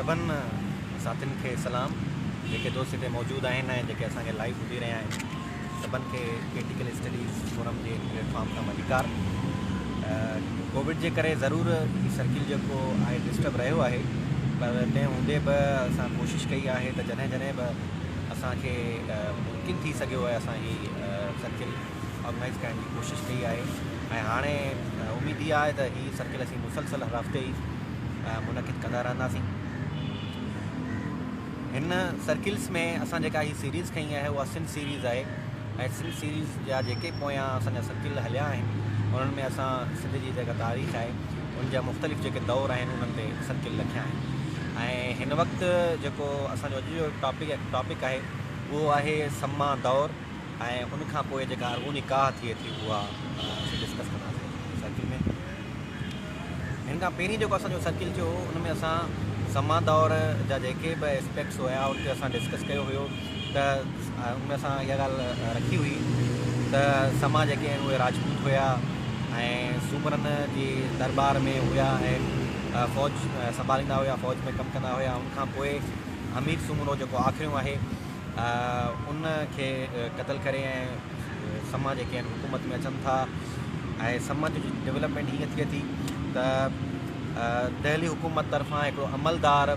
سڀن ساٿين کي سلام جيڪي دوست هتي موجود آهن ۽ جيڪي اسان کي لائيو ٻڌي رهيا آهن سڀن کي ڪرٽيڪل اسٽڊيز فورم جي پليٽ فارم تان ڀليڪار. ڪووڊ جي ڪري ضرور هي سرڪل جيڪو آهي ڊسٽرب رهيو آهي پر تنهن هوندي به اسان ڪوشش ڪئي آهي ته جڏهن جڏهن به اسان کي ممڪن ٿي سگهيو آهي اسان هي سرڪل آرگنائز ڪرڻ جي ڪوشش ڪئي آهي ۽ هاڻي اميد اها آهي ته هي سرڪل اسين مسلسل هر هفتي ئي منعقد ڪندا رهنداسين. هن سرڪلز ۾ اسان جيڪا هي سيريز کنئي آهي اها سنڌ سيريز آهي ۽ سنڌ سيريز جا جيڪي پويان اسان جا سرڪل هليا آهن انهن ۾ اسان سنڌ جي جيڪا تاريخ آهي ان جا مختلف جيڪي دور آهن انهن تي سرڪل لکيا آهن ۽ هن وقت جيڪو اسان جو اڄ جو ٽاپڪ ٽاپڪ آهي اهو آهي سما دور ۽ ان کان پوء جيڪا ارغوني ڪاهه ٿئي ٿي اها اسين ڊسڪس ڪنداسين سرڪل ۾. هن کان پهرين جيڪو اسان جو سرڪل ٿيو هو ان ۾ اسان سما دور جا جيڪي به اسپيڪٽس هيا ان تي اسان ڊسڪس ڪيو هيو ته ان ۾ اسان اها ڳالهه رکي هئي ته سما جيڪي آهن اهي راجپوت هيا ۽ سومرن جي درٻار ۾ هيا ۽ فوج سنڀاليندا هيا فوج ۾ ڪم ڪندا هيا ان کان پوء حميد سومرو جيڪو آخريون آهي ان کي قتل ڪري ۽ سما جيڪي آهن حڪومت ۾ اچن ٿا ۽ سما جي ڊولپمينٽ هيئن ٿئي ٿي ته دهلي حڪومت طرفان هڪڙو عملدار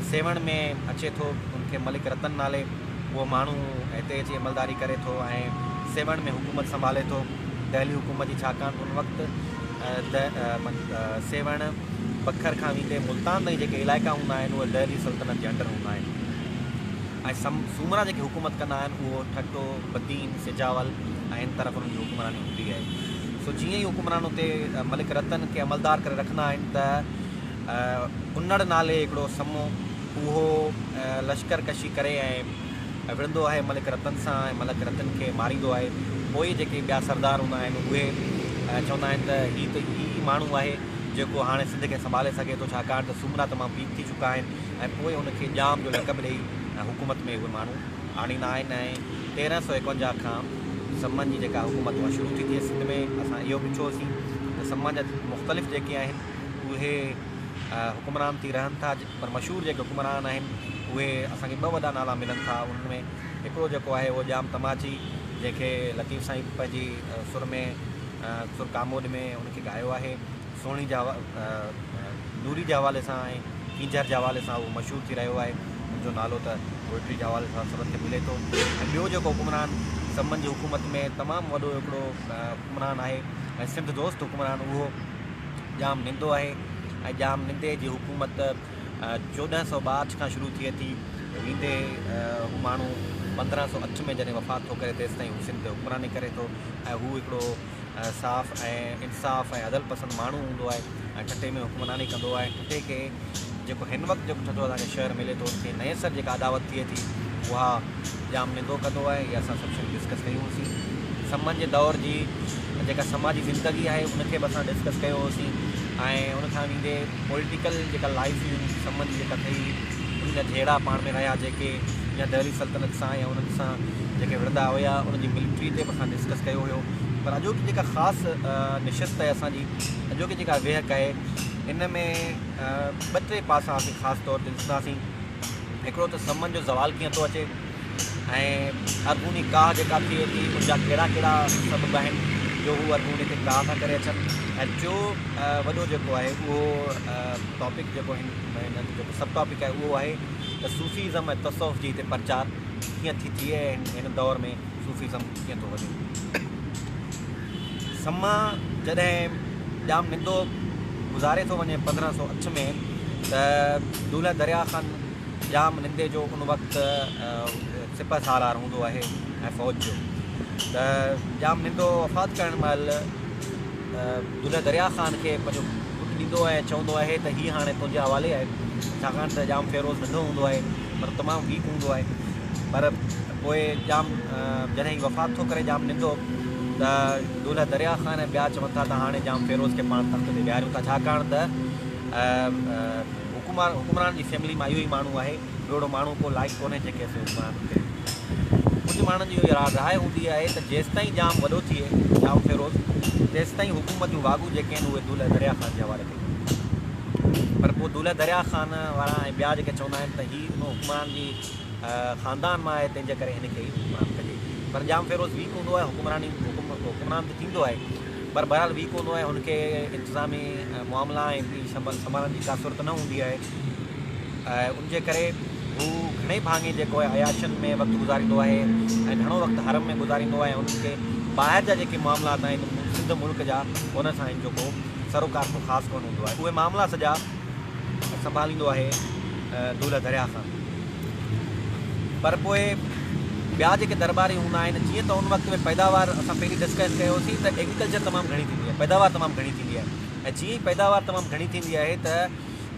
سيوهڻ ۾ اچي ٿو ان کي ملڪ رتن نالي اهو ماڻهو هتي اچي عملداري ڪري ٿو ۽ سيوهڻ ۾ حڪومت سنڀالي ٿو دهلي حڪومت جي ڇاڪاڻ ته ان وقت سيوهڻ بکر کان ويندي ملتان تائين جيڪي علائقا هوندا آهن اهي دهلي سلطنت جي انڊر هوندا آهن ۽ سومرا جيڪي حڪومت ڪندا آهن اهو ٺٽو، بدين، سجاول ۽ ان طرف انهن جي حڪمراني هوندي آهي. سو جيئن ئي حڪمران اتي ملڪ رتن کي عملدار ڪري رکندا آهن ته انڙ نالي هڪڙو سمو اهو لشڪر ڪشي ڪري ۽ وڙهندو آهي ملڪ رتن سان ۽ ملڪ رتن کي ماريندو آهي. پوء جيڪي ٻيا سردار هوندا آهن اهي چوندا آهن ته هي ته هي ئي ماڻهو آهي جيڪو هاڻي سنڌ کي سنڀالي سگهي ٿو ڇاڪاڻ ته سومرا تمام ويڪ ٿي چڪا آهن ۽ پوء ان کي ڄام جو لقب ڏئي ۽ حڪومت ۾ اهي ماڻهو آڻيندا آهن ۽ 1351 کان سمن جي جيڪا حڪومت اها شروع ٿي ٿئي سنڌ ۾ اسان اهو به ڏٺوسين ته سمن جا مختلف جيڪي آهن اهي حڪمران ٿي رهن ٿا پر مشهور جيڪي حڪمران آهن اهي اسان کي ٻه وڏا نالا ملن ٿا انهن ۾ هڪڙو جيڪو آهي اهو ڄام تماچي جنهن کي لطيف سائين پنهنجي سر ۾ سر ڪاموڏ ۾ ان کي ڳايو آهي سهڻي جا نوري جي حوالي سان ۽ ڪينجهر جي حوالي سان اهو مشهور ٿي رهيو آهي ان جو نالو ته پوئٽري جي حوالي سان سڀن کي ملي ٿو ۽ ٻيو جيڪو حڪمران سمن جي حڪومت ۾ تمام وڏو هڪڙو حڪمران آهي ۽ سنڌ دوست حڪمران اهو ڄام نندو آهي ۽ ڄام نندي جي حڪومت 1462 کان شروع ٿئي ٿي ويندي هو ماڻهو 1508 ۾ جڏهن وفات ٿو ڪري تيستائين هو سنڌ تي حڪمراني ڪري ٿو ۽ هو هڪڙو صاف ۽ انصاف ۽ عدل پسند ماڻهو هوندو آهي ۽ ٺٽي ۾ حڪمراني ڪندو آهي ٺٽي کي جيڪو هن وقت جيڪو ٺٽو اسان کي شهر ملي ٿو ان کي نئين سر جيڪا اڏاوت ٿئي ٿي اها ڄام نندو ڪندو آهي اها اسان سڀ شيون ڊسڪس ڪيون هيون سين سمن جي دور جي جيڪا سماجي زندگي آهي ان کي به اسان ڊسڪس ڪيو هوسين ۽ ان کان ويندي پوليٽيڪل جيڪا لائف هئي سمن جي جيڪا ٿي انهن جا جهيڙا پاڻ ۾ رهيا جيڪي يا دهلي سلطنت سان يا انهن سان جيڪي وڙهندا هيا ان جي ملٽري تي به اسان ڊسڪس ڪيو هيو پر اڄوڪي جيڪا خاص نشست آهي اسان جي اڄوڪي جيڪا ويهڪ آهي ان ۾ ٻه ٽي پاسا اسين خاص طور تي ڏسنداسين هڪڙو ته سمن جو زوال ڪيئن ٿو اچي ۽ ارغوني ڪاهه جيڪا ٿئي ٿي ان جا ڪهڙا ڪهڙا سبب آهن جو هو ارغوني تي ڪاهه ٿا ڪري اچن ۽ ٽيو وڏو جيڪو آهي اهو ٽاپڪ جيڪو هن جيڪو سب ٽاپڪ آهي اهو آهي ته صوفي ازم ۽ تصوف جي هتي پرچار ڪيئن ٿي ٿئي ۽ هن دور ۾ صوفي ازم ڪيئن ٿو وڌي. سما جڏهن ڄام نندو گذاري ٿو وڃي 1508 ۾ ته دولهه دريا خان ڄام نندي جو ان وقت سپهه سالار هوندو آهي ۽ فوج جو ته ڄام نندو وفات ڪرڻ مهل دولهه دريا خان کي پنهنجو پٽ ڏيندو آهي ۽ چوندو آهي ته هي هاڻي تنهنجي حوالي آهي ڇاڪاڻ ته ڄام فيروز ننڍو هوندو آهي پر تمام ويڪ هوندو آهي پر پوء ڄام جڏهن هي وفات ٿو ڪري ڄام نندو ته دولهه دريا خان ۽ ٻيا چون ٿا ته هاڻي ڄام فيروز کي پاڻ تخت تي ويهاريون ٿا ڇاڪاڻ ته حڪمران جي فيملي مان اهو ئي ماڻهو آهي ٻيو اهڙو ماڻهو ڪو لائق ڪونهي جنهن کي اسين حڪمران ڪريون. ڪجهه ماڻهن جي اها راء هوندي آهي ته جيستائين ڄام وڏو ٿئي، ڄام فيروز، تيستائين حڪومت جون واڳون جيڪي آهن اهي دولهه دريا خان جي حوالي ڪيون وڃن. پر پوء دولهه دريا خان وارا ۽ ٻيا جيڪي چوندا آهن ته هي ان حڪمران جي خاندان مان آهي تنهن جي ڪري هن کي ئي حڪمران ڪجي. پر ڄام فيروز ويڪ هوندو آهي حڪمراني حڪمران ته ٿيندو آهي پر بهرحال ويڪ هوندو آهي هن کي انتظامي معاملا ۽ ٻي سنڀالڻ جي ڪا سرت نه هوندي آهي ۽ ان جي ڪري هو گهڻي ڀاڱي جيڪو آهي عياشين ۾ وقت گذاريندو آهي ۽ گهڻو وقت حرم ۾ گذاريندو آهي ۽ انهن کي ٻاهر جا جيڪي معاملات آهن سنڌ ملڪ جا ان سان هن جو ڪو سروڪار ڪو خاص ڪونه هوندو آهي. اهي معاملا سڄا سنڀاليندو آهي دولهه دريا خان. پر پوء ٻيا جيڪي درٻاري هوندا آهن جيئن ته ان وقت ۾ پيداوار اسان پهرين ڊسڪس ڪيوسين ته ايگريڪلچر تمام گهڻي ٿيندي آهي پيداوار تمام گهڻي ٿيندي آهي ۽ جيئن ئي پيداوار تمام گهڻي ٿيندي آهي ته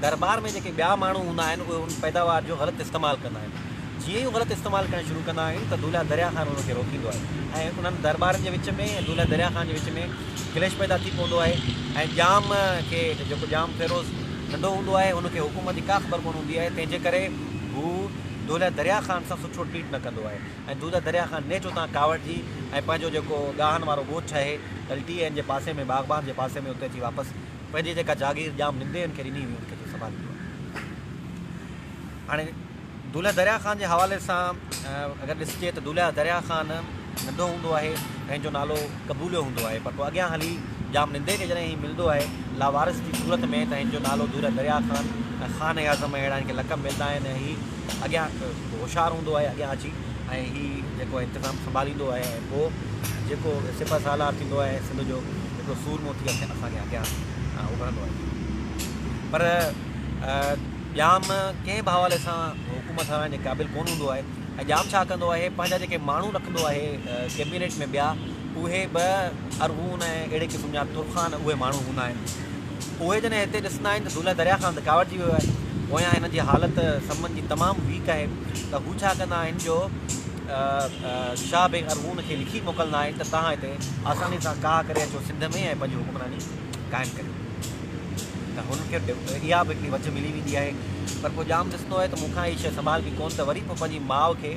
درٻار ۾ جيڪي ٻيا ماڻهو هوندا آهن اهي ان پيداوار جو غلط استعمال ڪندا آهن. جيئن ئي هو غلط استعمال ڪرڻ شروع ڪندا آهن ته دولهه دريا خان انهن کي روڪيندو آهي ۽ انهن درٻارن جي وچ ۾ ۽ دولهه دريا خان جي وچ ۾ ڪليش پيدا ٿي پوندو آهي ۽ ڄام کي جيڪو ڄام فيروز ننڍو هوندو آهي ان کي حڪومت جي ڪا خبر ڪونه هوندي آهي تنهن جي ڪري هو دولهه دريا خان سان سٺو ٽريٽ نه ڪندو آهي ۽ دولهه دريا خان نيٺ اتان ڪاوڙجي ۽ پنهنجو جيڪو ڳاهن وارو ڳوٺ آهي ٽلٽي ۽ جي پاسي ۾ باغبان جي پاسي ۾ اتي اچي واپس پنهنجي جيڪا جاگير ڄام نندي ان کي ڏني هئي ان کي اچي سنڀاليندو آهي. هاڻي دولهه دريا خان جي حوالي سان اگر ڏسجي ته دولهه دريا خان ننڍو هوندو آهي ۽ هن جو نالو قبوليو هوندو آهي پر پوء اڳيان هلي ڄام نندي کي جڏهن هي ملندو آهي لاوارث جي صورت ۾ ته هن جو نالو دولهه دريا خان ۽ خان اعظم ۽ اهڙا هن کي لقب ملندا آهن ۽ هي اڳيان هوشيار هوندو آهي اڳيان اچي ۽ هي جيڪو انتظام سنڀاليندو آهي ۽ پوء جيڪو سپهه سالار ٿيندو آهي ۽ سنڌ جو هڪڙو سورمو ٿي اسان کي اڳيان اڀرندو آهي پر ڄام ڪنهن به حوالي سان حڪومت هلائڻ جي قابل ڪونه هوندو آهي ۽ ڄام ڇا ڪندو آهي پنهنجا جيڪي ماڻهو رکندو آهي ڪيبينيٽ ۾ ٻيا اهي به ارغون ۽ اهڙي قسم جا ترخان اهي ماڻهو هوندا آهن اهي جڏهن هتي ڏسندا آهن ته دولهه دريا خان ته ڪاوڙجي ويو آهي پويان هن جي حالت سمن جي تمام ويڪ آهي ته هو ڇا ڪندا آهن جو شاهه بيگ ارغون کي لکي موڪلندا آهن ته توهان هتي آساني سان ڪاهه ڪري اچو سنڌ ۾ ۽ پنهنجي حڪمراني قائم ڪريو ته هن کي اها به هڪڙي وجهه ملي ويندي آهي پر پوء ڄام ڏسندو آهي ته مون کان هي شيء سنڀالبي ڪونه ته وري پوء پنهنجي ماء کي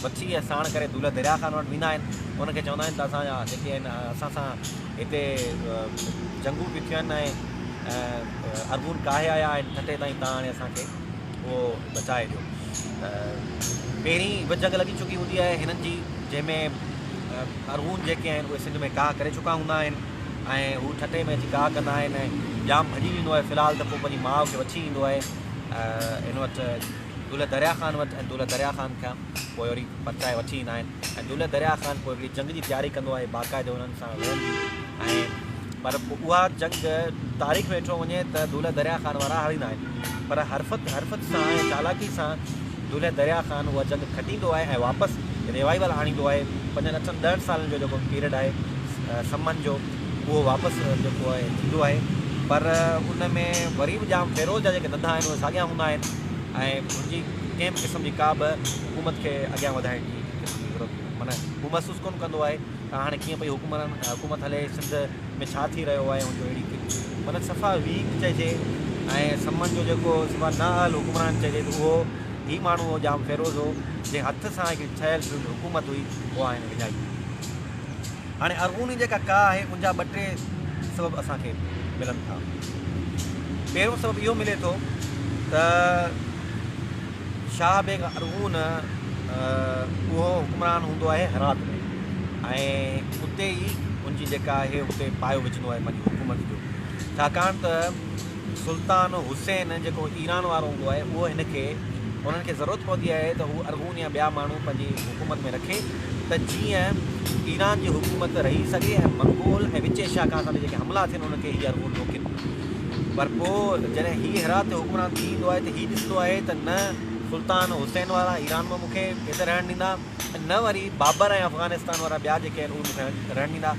وٺي ۽ ساڻ ڪري دولهه دريا خان وٽ ويندا آهن ان کي چوندا آهن ته اسان جا جيڪي آهن اسان سان هتي جنگون پيون ٿين ۽ ارغون ڪاهي آيا آهن ٺٽي تائين تان هاڻي اسان کي اهو بچائي ڏيو ته پهرين به جنگ لڳي چڪي هوندي آهي هنن جي جنهن ۾ ارغون جيڪي آهن اهي سنڌ ۾ ڪاهه ڪري چڪا هوندا آهن ۽ هو ٺٽي ۾ اچي ڪاهه ڪندا آهن ۽ ڄام ڀڄي ويندو آهي في الحال ته پوء پنهنجي ماء کي وٺي ايندو آهي هن وٽ دولهه دريا خان وٽ ۽ دولهه دريا خان کان پوء وري پرچائي وٺي ايندا آهن ۽ دولهه دريا خان پوء هڪڙي جنگ جي تياري ڪندو آهي باقاعدي انهن سان وڙهڻ جي ۽ پر پوء اها جنگ تاريخ ۾ ڏٺو وڃي ته دولهه دريا خان وارا هاريندا آهن پر حرفت حرفت سان ۽ چالاڪي سان دولهه دريا خان اها جنگ کٽيندو آهي ۽ واپس ريوائيول آڻيندو آهي پنجن اٺن ڏهن سالن جو جيڪو پيريڊ آهي سمن جو اهو واپس جيڪو آهي ٿيندو آهي پر ان ۾ وري به ڄام فيروز جا جيڪي ڌنڌا آهن اهي ساڳيا هوندا آهن ۽ هن جي ڪنهن به قسم جي ڪا به حڪومت کي اڳيان وڌائڻ جي قسم جي ضرورت معنيٰ هو محسوس ڪونه ڪندو آهي ته هاڻي ڪيئن پئي حڪمران حڪومت هلي سنڌ ۾ ڇا ٿي رهيو آهي هن جو اهڙي معنيٰ صفا ويڪ چئجي ۽ سمن جو جيڪو صفا نااهل حڪمران چئجي ته اهو هي ماڻهو هو ڄام فيروز هو جنهن هٿ سان هڪڙي ٺهيل ٺهيل حڪومت هئي اها هن وڃائي. هاڻي ارغوني جيڪا ڪاهه آهي ان جا ٻه ٽي سبب اسان کي ملن ٿا. پهريون سبب اهو ملي ٿو ته شاهه بيگ ارغون اهو حڪمران هوندو آهي هرات ۾ ۽ اتي ئي ان جي جيڪا آهي اتي پايو وجهندو آهي پنهنجي حڪومت جو ڇاڪاڻ ته سلطان حسين جيڪو ايران وارو هوندو آهي اهو هن کي انهن کي ضرورت پوندي آهي ته هو ارغون يا ٻيا ماڻهو پنهنجي حڪومت ۾ رکي ته جيئن ايران جي حڪومت رهي سگهي ۽ منگول ۽ وچ ايشيا کان اسان تي جيڪي حملا ٿين انهن کي هي ارغون روڪين پر پوء جڏهن هي هرات تي حڪمران ٿي ايندو آهي ته هي ڏسندو آهي ته نه سلطان حسين وارا ايران مان مون کي هتي رهڻ ڏيندا نه وري بابر ۽ افغانستان وارا ٻيا جيڪي آهن اهي مون کي رهڻ ڏيندا.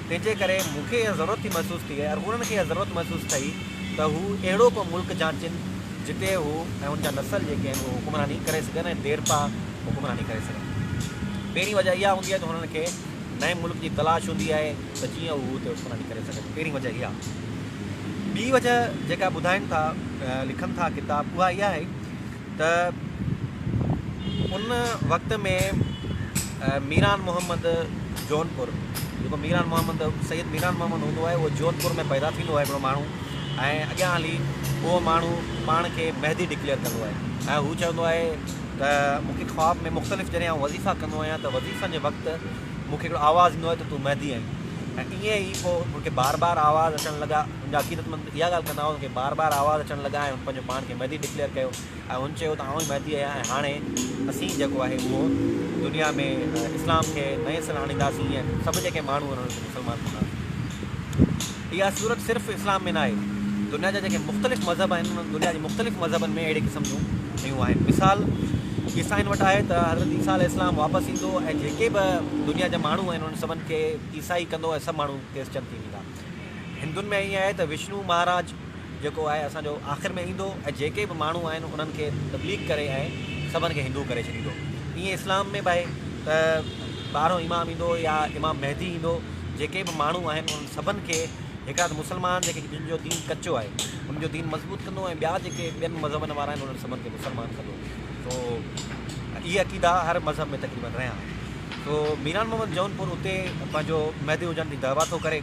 تنهن جي ڪري مون کي اها ضرورت ٿي محسوس ٿئي ۽ ارغونن کي اها ضرورت محسوس ٿئي ته هو اهڙو ڪو ملڪ جانچين جتي هو ۽ ان جا نسل جيڪي آهن اهي حڪمراني ڪري سگهن ۽ ديرپا حڪمراني ڪري سگهن. پهرين وجه اها هوندي آهي ته هنن کي نئين ملڪ جي تلاش هوندي آهي ته جيئن هو اتي حڪمراني ڪري سگهن. پهرين وجه اها. ٻي وجه جيڪا ٻڌائين ٿا لکن ٿا ڪتاب اها اها آهي ته ان وقت ۾ ميران محمد جونپور جيڪو ميران محمد سيد ميران محمد هوندو آهي اهو جونپور ۾ پيدا ٿيندو آهي هڪڙو ماڻهو ۽ اڳيان هلي اهو ماڻهو پاڻ کي مهدي ڊڪليئر ڪندو آهي ۽ هو چوندو آهي ته مون کي خواب ۾ مختلف جڏهن آئون وظيفا ڪندو آهيان ته وظيفن جي وقت مون کي هڪڙو آواز ايندو آهي ته تون مهدي آهين ۽ ائين ئي پوء هن کي بار بار آواز اچڻ لڳا. هن جا عقيدتمند اها ڳالهه ڪندا هئا هن کي بار بار آواز اچڻ لڳا ۽ هن پنهنجو پاڻ کي مهدي ڊڪليئر ڪيو ۽ هن چيو ته آئون ئي مهدي آهيان ۽ هاڻي اسين جيڪو آهي اهو دنيا ۾ اسلام کي نئين سر آڻينداسين ۽ سڀ جيڪي ماڻهو آهن انهن کي مسلمان ڪنداسين. اها صورت صرف اسلام ۾ ناهي، دنيا جا جيڪي مختلف مذهب آهن انهن دنيا جي مختلف مذهبن ۾ اهڙي قسم جون شيون آهن. مثال عيسائين وٽ آهي ته حضرت عيسيٰ عليه السلام واپس ايندو ۽ جيڪي به دنيا جا ماڻهو آهن انهن سڀن کي عيسائي ڪندو ۽ سڀ ماڻهو ڪرسچن ٿي ويندا. هندن ۾ ائين آهي ته وشنو مهاراج جيڪو آهي اسان جو آخر ۾ ايندو ۽ جيڪي به ماڻهو آهن انهن کي تبليغ ڪري ۽ سڀن کي هندو ڪري ڇڏيندو. ائين اسلام ۾ به آهي ته ٻارهون امام ايندو يا امام مهدي ايندو جيڪي به ماڻهو آهن انهن سڀن کي هڪڙا ته مسلمان جيڪي جن جو دين ڪچو آهي انهن جو دين مضبوط ڪندو ۽ ٻيا جيڪي ٻين مذهبن وارا آهن انهن سڀن کي مسلمان ڪندو. سو اهي عقيدا هر مذهب ۾ تقريبن رهيا آهن. سو ميران محمد جونپور اتي پنهنجو مهدي هجڻ جي دعويٰ ٿو ڪري.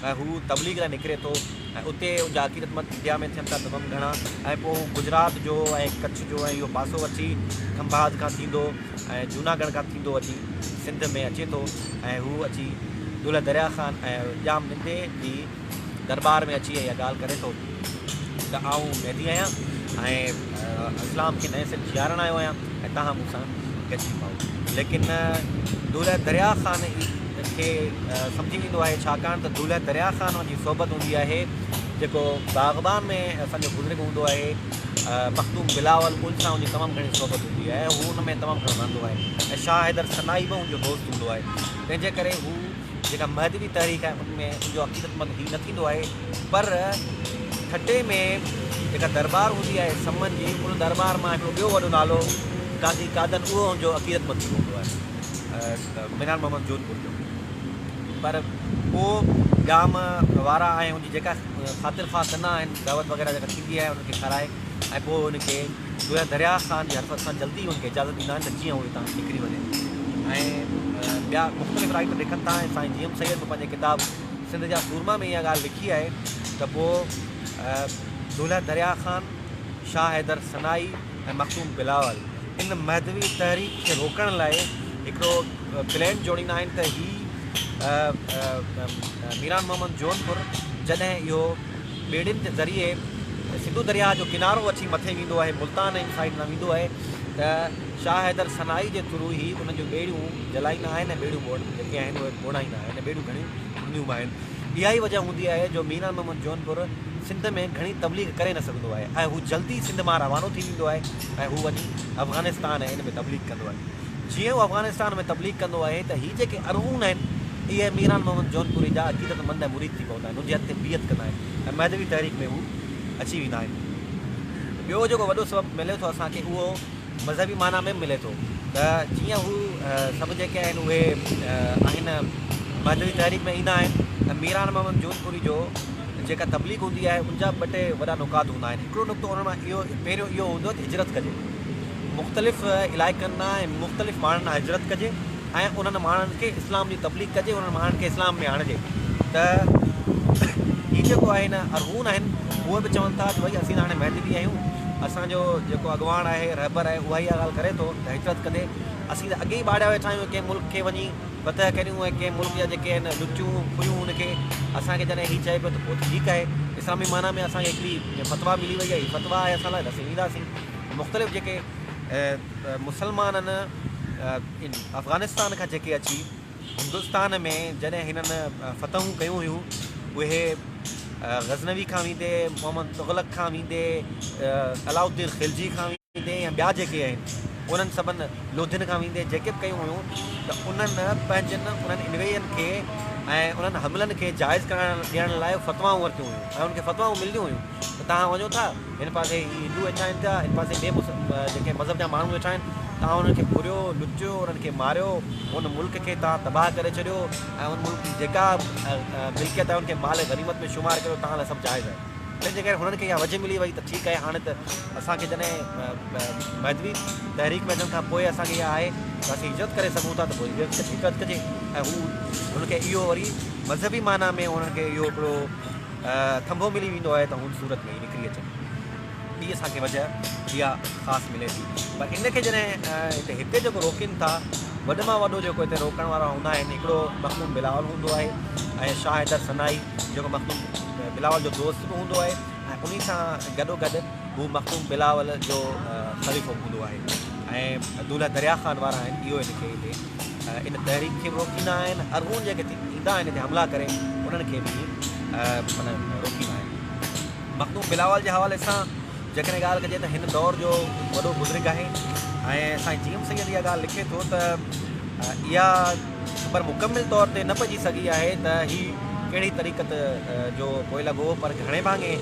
۽ هو تبليغ لاء نڪري ٿو ۽ اتي ان جا عقيدتمند انڊيا ۾ ٿين ٿا تمام گهڻا ۽ پوء هو گجرات جو ۽ ڪڇ جو ۽ اهو پاسو وٺي کنڀات کان ٿيندو ۽ جوناڳڙهه کان ٿيندو اچي سنڌ ۾ اچي ٿو ۽ هو اچي دولهه دريا خان ۽ ڄام نندي جي درٻار ۾ اچي اها ڳالهه ڪري ٿو ته آئون مهدي آهيان ۽ اسلام کي نئين سر جيارڻ آيو آهيان ۽ توهان مون سان گڏجي پائو. ليڪن دولهه دريا خان کي سمجهي ويندو آهي ڇاڪاڻ ته دولهه دريا خان جي صحبت هوندي آهي جيڪو باغبان ۾ اسان جو بزرگ هوندو آهي مخدوم بلاول ان سان ان جي تمام گهڻي صحبت هوندي آهي هو ان ۾ تمام گهڻو رهندو آهي ۽ شاهه حيدر ثنائي به ان جو دوست هوندو آهي تنهن جي ڪري هو جيڪا مهدوي تحريڪ آهي ان ۾ ان جو عقيدتمند هي نه ٿيندو آهي پر ٺٽي ۾ جيڪا درٻار هوندي آهي سمن جي ان درٻار مان هڪڙو ٻيو وڏو نالو قاضي قادن اهو ان جو عقيدتمند ٿي پوندو آهي ميران محمد جوڌپور جو پر پوء ڄام وارا ۽ ان جي جيڪا خاطر خواهه ڪندا آهن دعوت وغيره جيڪا ٿيندي آهي ان کي کارائي ۽ پوء ان کي گويا درياء خان جي حرفت سان جلدي ان کي اجازت ڏيندا آهن ته جيئن هو هتان نڪري وڃي ۽ ٻيا مختلف رائٽر لکن ٿا ۽ سائين جي ايم سيد به پنهنجي ڪتاب سنڌ جا سورما ۾ اها ڳالهه لکي آهي ته پوء دولهه درياء خان، شاهه حيدر ثنائي ۽ مخدوم بلاول ان مهدوي تحريڪ کي روڪڻ لاء هڪڙو پلان جوڙيندا آهن ته هي ميران محمد جونپور جڏهن اهو ٻيڙين جي ذريعي سنڌو درياهه جو ڪنارو وٺي مٿي ويندو آهي، ملتان ۽ ان سائيڊ ڏانهن ويندو آهي ته شاهه حيدر ثنائي جي ٿرو هي ان جون ٻيڙيون جلائيندا آهن ۽ ٻيڙيون ٻوڙ جيڪي آهن اهي ٻوڙائيندا آهن ۽ ٻيڙيون گهڻيون هونديون به آهن. اها ئي وجه هوندي آهي جو ميران محمد جونپور سنڌ ۾ گهڻي تبليغ ڪري نه سگهندو آهي ۽ هو جلدي سنڌ مان روانو ٿي ويندو آهي ۽ هو وڃي افغانستان ۽ ان ۾ تبليغ ڪندو آهي. جيئن هو افغانستان ۾ تبليغ ڪندو آهي ته هي جيڪي ارغون آهن اهي ميران محمد جونپوري جا عقيدت مند ۽ مريد ٿي پوندا آهن، ان جي هٿ تي بيعت ڪندا آهن ۽ مهدوي تحريڪ ۾ هو اچي ويندا آهن. ٻيو جيڪو وڏو سبب ملي ٿو اسان کي اهو مذهبي معنيٰ ۾ به ملي ٿو ته جيئن هو سڀ جيڪي آهن اهي آهن مهدوي تحريڪ ۾ ايندا آهن ته ميران محمد جونپوري جو جيڪا تبليغ هوندي آهي ان جا ٻه ٽي وڏا نقاط هوندا آهن. هڪڙو نقطو انهن مان اهو پهريون اهو هوندو آهي ته هجرت ڪجي. مختلف علائقن ڏانهن ۽ مختلف ماڻهن ڏانهن هجرت ڪجي ۽ انهن ماڻهن کي اسلام جي تبليغ ڪجي انهن ماڻهن کي اسلام ۾ آڻجي ته هي جيڪو آهي نه ارغون آهن اهي به چون ٿا ته ڀئي اسين ته هاڻي مهدوي آهيون اسان جو جيڪو اڳواڻ آهي رهبر آهي اها ئي اها ڳالهه ڪري ٿو ته هجرت ڪندي اسين ته اڳي ئي ٻاڙيا ويٺا آهيون ڪنهن ملڪ کي وڃي فتح ڪريون ۽ ڪنهن ملڪ جا جيڪي آهن لٽيون ڦريون ان کي اسان کي جڏهن هي چئي پيو ته پوء ته ٺيڪ آهي اسلامي معنيٰ ۾ اسان کي هڪڙي فتويٰ ملي وئي آهي هي فتويٰ آهي اسان لاء ته اسين وينداسين مختلف جيڪي مسلمانن افغانستان کان جيڪي اچي هندستان ۾ جڏهن هنن فتحون ڪيون هيون اهي غزنوي کان ويندي محمد تغلق کان ويندي علاء الدين خلجي کان ويندي يا ٻيا جيڪي آهن انهن سڀن لوڌين کان ويندي جيڪي به ڪيون هيون ته انهن پنهنجن انهن انويزن کي ۽ انهن حملن کي جائز ڪرڻ ڏيڻ لاء فتوائون ورتيون هيون ۽ انهن کي فتوائون ملنديون هيون ته توهان وڃو ٿا هن پاسي هي هندو ويٺا آهن ٿا هن پاسي ٻئي جيڪي مذهب جا ماڻهو ويٺا آهن توهان انهن کي ڦريو لٽيو انهن کي ماريو ان ملڪ کي توهان تباهه ڪري ڇڏيو ۽ ان ملڪ جي جيڪا ملڪيت آهي ان کي مال غنيمت ۾ شمار ڪريو توهان لاء سڀ جائز آهي تنهن جي ڪري هنن کي اها وجهه ملي وئي ته ٺيڪ آهي هاڻي ته اسان کي جڏهن مهدوي تحريڪ ۾ اچڻ کان پوء اسان کي اها آهي ته اسين هجرت ڪري سگهون ٿا ته پوء هجرت ڪجي ۽ هو هن کي اهو وري مذهبي معنيٰ ۾ انهن کي اهو هڪڙو ٿنڀو ملي ويندو آهي ته هن صورت ۾ ئي نڪري اچن. ٻي اسان کي وجه اها خاص ملي ٿي پر ان کي جڏهن هتي هتي جيڪو روڪين ٿا وڏ مان وڏو جيڪو هتي روڪڻ وارا هوندا آهن هڪڙو مخدوم بلاول هوندو آهي ۽ شاهه حيدر ثنائي جيڪو مخدوم بلاول جو دوست به هوندو آهي ۽ انهي سان گڏو گڏ هو مخدوم بلاول جو خليفو به هوندو آهي ۽ دولهه دريا خان وارا آهن اهو هن کي هتي ان تحريڪ کي به روڪيندا آهن ارغون جيڪي ايندا آهن هتي حملا ڪري انهن کي به معنيٰ روڪيندا آهن. مخدوم بلاول جي حوالي سان جيڪڏهن ڳالهه ڪجي ته هن دور جو وڏو بزرگ آهي ۽ سائين جي ايم سيد اها ڳالهه لکي ٿو ته اها خبر مڪمل طور تي نه پئجي سگهي آهي ته هي ڪهڙي طريقت جو پوئلڳ هو پر گهڻي ڀاڱي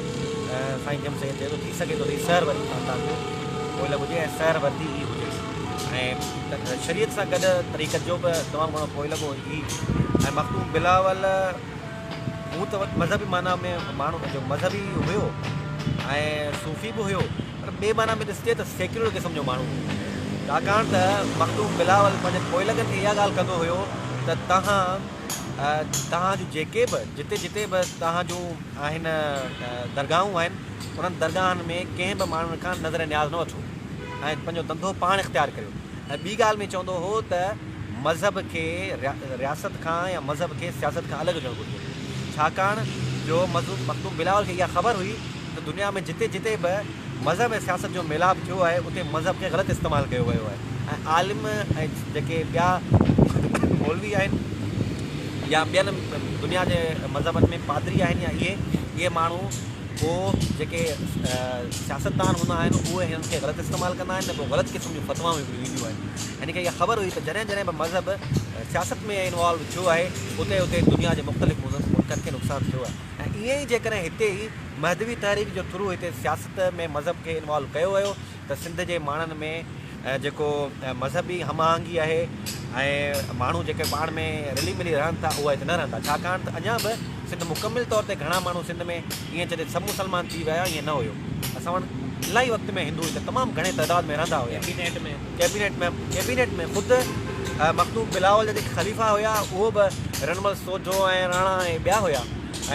سائين جي ايم سيد چئي ٿو ٿي سگهي ٿو ته هي سهروردي خاندان جو پوئلڳ هجي ۽ سهروردي ئي هجي ۽ شريعت سان گڏ طريقت جو به تمام گهڻو پوئلڳ هو هي ۽ مخدوم بلاول هو ته مذهبي معنيٰ ۾ ماڻهو جو مذهبي هيو ۽ صوفي به هيو پر ٻي معنيٰ ۾ ڏسجي ته سيڪيولر قسم جو ماڻهو هو ڇاڪاڻ ته مخدوم بلاول پنهنجي پوئلڳن کي اها ڳالهه ڪندو هيو ته توهان توهان جون جيڪي به جتي جتي به توهان جون آهن درگاهون آهن انهن درگاهن ۾ ڪنهن به ماڻهن کان نذر نياز نه وٺو ۽ پنهنجو ڌنڌو پاڻ اختيار ڪريو ۽ ٻي ڳالهه ۾ چوندو هو ته مذهب کي رياست کان يا مذهب کي سياست کان الڳ هجڻ گهرجي ڇاڪاڻ جو مخدوم بلاول کي اها خبر هئي ته دنيا ۾ جتي جتي به مذهب ۽ سياست جو ميلاپ ٿيو آهي اتي مذهب کي غلط استعمال ڪيو ويو آهي ۽ عالم ۽ جيڪي ٻيا مولوي آهن يا ٻين دنيا جي مذهبن ۾ پادري آهن يا اهي اهي ماڻهو پوء جيڪي سياستدان هوندا آهن اهي هنن کي غلط استعمال ڪندا آهن ۽ پوء غلط قسم جون فتوائون هڪڙيون اينديون آهن. هن کي اها خبر هئي ته جڏهن جڏهن به مذهب سياست ۾ انوالو ٿيو آهي اتي اتي دنيا جي مختلف ملڪن کي نقصان ٿيو آهي ۽ ائين ئي جيڪڏهن هتي ئي مهدوي تحريڪ جو ٿرو هتي سياست ۾ مذهب کي انوالو ڪيو ويو ته سنڌ جي ماڻهن ۾ جيڪو مذهبي هم آهنگي آهي ۽ ماڻهو جيڪي پاڻ ۾ رلي ملي رهن ٿا اها هتي نه رهندا ڇاڪاڻ ته اڃا به سنڌ مڪمل طور تي گهڻا ماڻهو سنڌ ۾ ائين چئجي سڀ مسلمان ٿي ويا ائين نه هيو اسان وٽ الاهي وقت ۾ هندو هتي تمام گهڻي تعداد ۾ رهندا هيا ڪيبينيٽ ۾ ڪيبينيٽ ۾ ڪيبينيٽ ۾ خود مخدوم بلاول جا جيڪي خليفا هيا اهو به رنمل سوڍو ۽ راڻا ۽ ٻيا هيا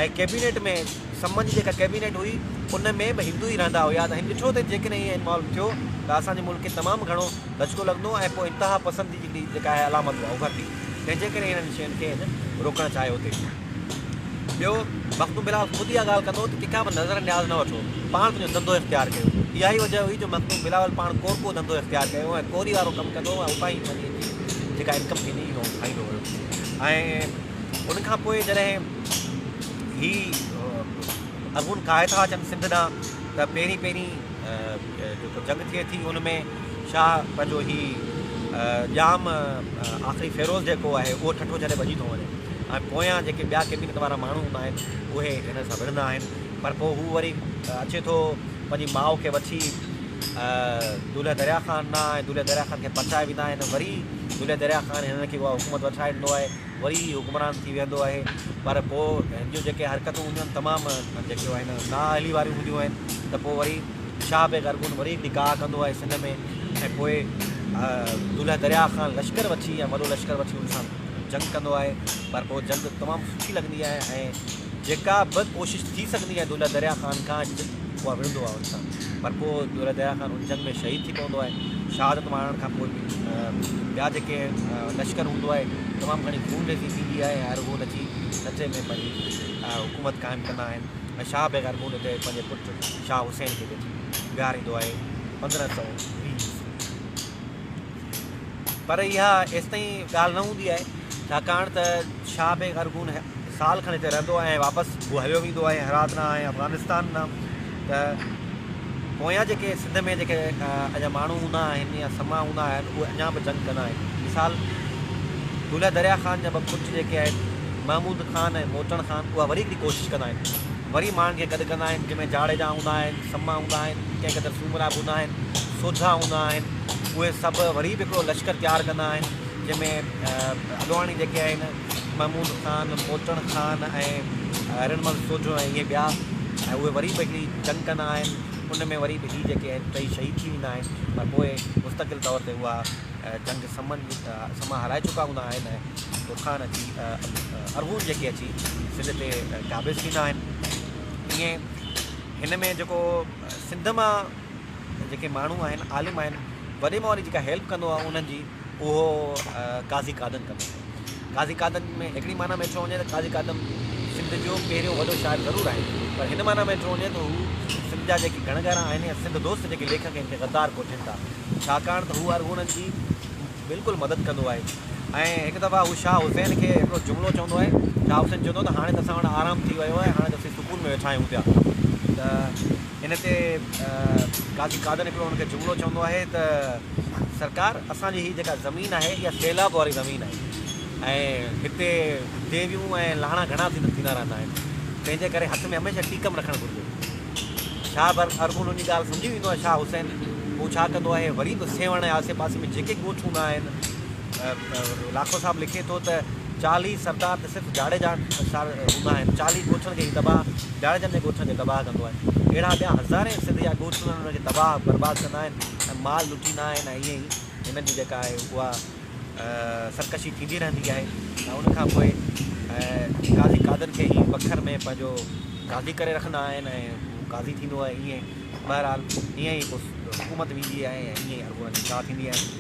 ۽ ڪيبينيٽ ۾ سمن جي جيڪا ڪيبينيٽ هئي ان ۾ به هندو ئي رهندا هيا ته هن ڏٺو ته جيڪڏهن ائين انوالو ٿيو ته اسان جي ملڪ کي تمام گهڻو ڌچڪو لڳندو ۽ پوء انتها پسندي جي جيڪا آهي علامت اها اڀرندي تنهن جي ڪري انهن شين کي هن روڪڻ چاهيو ٿي. ٻيو مخدوم بلاول خود اها ڳالهه ڪندو هو ته ڪنهن کان به نظر نياز نه وٺو پاڻ پنهنجو ڌنڌو اختيار ڪيو. اها ئي وجه هئي جو مخدوم بلاول پاڻ ڪورڪو ڌنڌو اختيار ڪيو ۽ ڪوري وارو ڪم ڪندو هو ۽ اتان ئي پنهنجي جيڪا انڪم ٿيندي هئي اها هو کائيندو هيو ۽ ان کان پوء جڏهن هي ارغون ڪاهي ٿا اچن سنڌ ڏانهن ته پهرين پهرين جيڪو جنگ ٿئي ٿي ان ۾ شاهه پنهنجو هي ڄام آخري فيروز جيڪو آهي اهو ٺٽو ڇڏي ڀڄي ٿو وڃي ۽ پويان جيڪي ٻيا ڪيبينٽ وارا ماڻهو هوندا آهن اهي هن سان وڙهندا آهن پر پوء هو وري اچي ٿو پنهنجي ماء کي وٺي دولهه دريا خان ڏانهن ۽ دولهه دريا خان کي پرچائي ويندا آهن وري دولهه دريا خان هنن کي اها حڪومت وٺرائي ڏيندو آهي وري هي حڪمران ٿي ويهندو آهي پر پوء هن جون جيڪي حرڪتون هونديون آهن تمام جيڪي آهن نااهلي واريون هونديون آهن ته پوء وري شاهه بيگ ارغون وري هڪڙي ڪاهه ڪندو آهي سنڌ ۾ ۽ پوء دولهه دريا خان لشڪر وٺي ۽ وڏو لشڪر وٺي ان سان جنگ ڪندو آهي پر پوء جنگ تمام سٺي لڳندي آهي ۽ جيڪا به ڪوشش ٿي سگهندي آهي دولهه دريا خان کان اها وڙهندو آهي ان سان پر پوء دولهه دريا خان ان جنگ ۾ شهيد ٿي پوندو آهي. شهادت ماڻڻ کان پوء ٻيا جيڪي لشڪر هوندو آهي تمام گهڻي خون ريزي ٿيندي آهي ۽ ارغون اچي ٺٽي ۾ پنهنجي حڪومت قائم ڪندا آهن ۽ شاهه بيگ ارغون هتي پنهنجي پٽ شاهه حسين کي ويٺي ويهاريندو آهي 1520 عيسوي. پر اها ايستائين ڳالهه نه هوندي آهي ڇاڪاڻ ته شاهه بيگ ارغون سال کن هتي رهندو آهي ۽ واپس هو هليو ويندو آهي هرات ڏانهن ۽ افغانستان ڏانهن ته پويان جيڪي سنڌ ۾ جيڪي اڃا ماڻهو هوندا آهن يا سما هوندا آهن اهي اڃا به جنگ ڪندا آهن مثال دولهه دريا خان جا ٻه پٽ جيڪي آهن محمود خان ۽ موٽڻ خان اها وري هڪڙي ڪوشش ڪندا آهن وري ماڻهن کي گڏ ڪندا آهن جنهن ۾ جاڙيجا هوندا آهن سما هوندا آهن ڪنهن قدر سومرا به هوندا آهن سوڍا هوندا آهن اهي سڀ وري به هڪڙو لشڪر تيار ڪندا آهن جنهن ۾ اڳواڻي جيڪي آهن محمود خان، موٽڻ خان ۽ رڻمل سوڍو ۽ اهي ٻيا ۽ اهي وري به هڪڙي جنگ ڪندا آهن ان ۾ وري به هي جيڪي آهن ٽئي شهيد ٿي ويندا آهن پر پوء مستقل طور تي اها جنگ سمن سما هارائي چڪا هوندا آهن ۽ ترخان اچي ارغون جيڪي اچي سنڌ تي قابض ٿيندا آهن. ائين هن ۾ جيڪو سنڌ مان جيڪي ماڻهو آهن عالم آهن وڏي مان وڏي جيڪا هيلپ ڪندو آهي انهن جي اهو قاضي قادن ڪندو آهي. قاضي قادن ۾ هڪڙي معنيٰ ۾ ڏٺو وڃي ته قاضي قادن سنڌ جو پهريون وڏو شاعر ضرور آهي پر هن معنيٰ ۾ ڏٺو وڃي ته هو سنڌ جا جيڪي گهڻگهرا آهن يا سنڌ دوست جيڪي ليکڪ آهن کي غدار ڪوٺين ٿا ڇاڪاڻ ته هو ارغونن جي بلڪل مدد ڪندو آهي ۽ هڪ دفعا هو شاهه حسين کي هڪڙو جملو چوندو آهي شاهه حسين چوندو ته هاڻي ته اسان وٽ آرام ٿي ويو آهي هاڻي ته اسين سڪون ۾ ويٺا آهيون پيا ته ان تي قاضي قادن هڪڙو هن کي جملو چوندو آهي ته سرڪار اسان جي هي جيڪا زمين آهي اها سيلاب واري زمين آهي ۽ هتي ديويون ۽ لاڻا گهڻا ٿيندا رهندا آهن تنهن جي ڪري هٿ ۾ هميشه ٽيڪم رکڻ گهرجي. شاهه بر ارغون ان جي ڳالهه سمجهي ويندو آهي شاهه حسين پوء ڇا ڪندو آهي وري به سيوهڻ جي آسي پاسي ۾ جيڪي ڳوٺ هوندا آهن لاکو صاحب لکي ٿو ته 40 سردار ته صرف جاڙيجا هوندا آهن 40 ڳوٺن کي هي تباهه جاڙيجن جي ڳوٺن کي تباهه ڪندو آهي اهڙا ٻيا هزارين سنڌ جا ڳوٺ هوندا آهن انهن کي تباهه برباد ڪندا آهن ۽ مال لٽيندا آهن ۽ ائين ئي هنن جي جيڪا آهي اها سرڪشي ٿيندي رهندي آهي ۽ ان کان پوء قاضي قادن کي هي بکر ۾ پنهنجو قاضي ڪري رکندا آهن ۽ هو قاضي ٿيندو آهي ائين بهرحال ائين ئي پوء حڪومت ويندي آهي ۽ ائين ئي ارغونن جي شاهه ٿيندي آهي.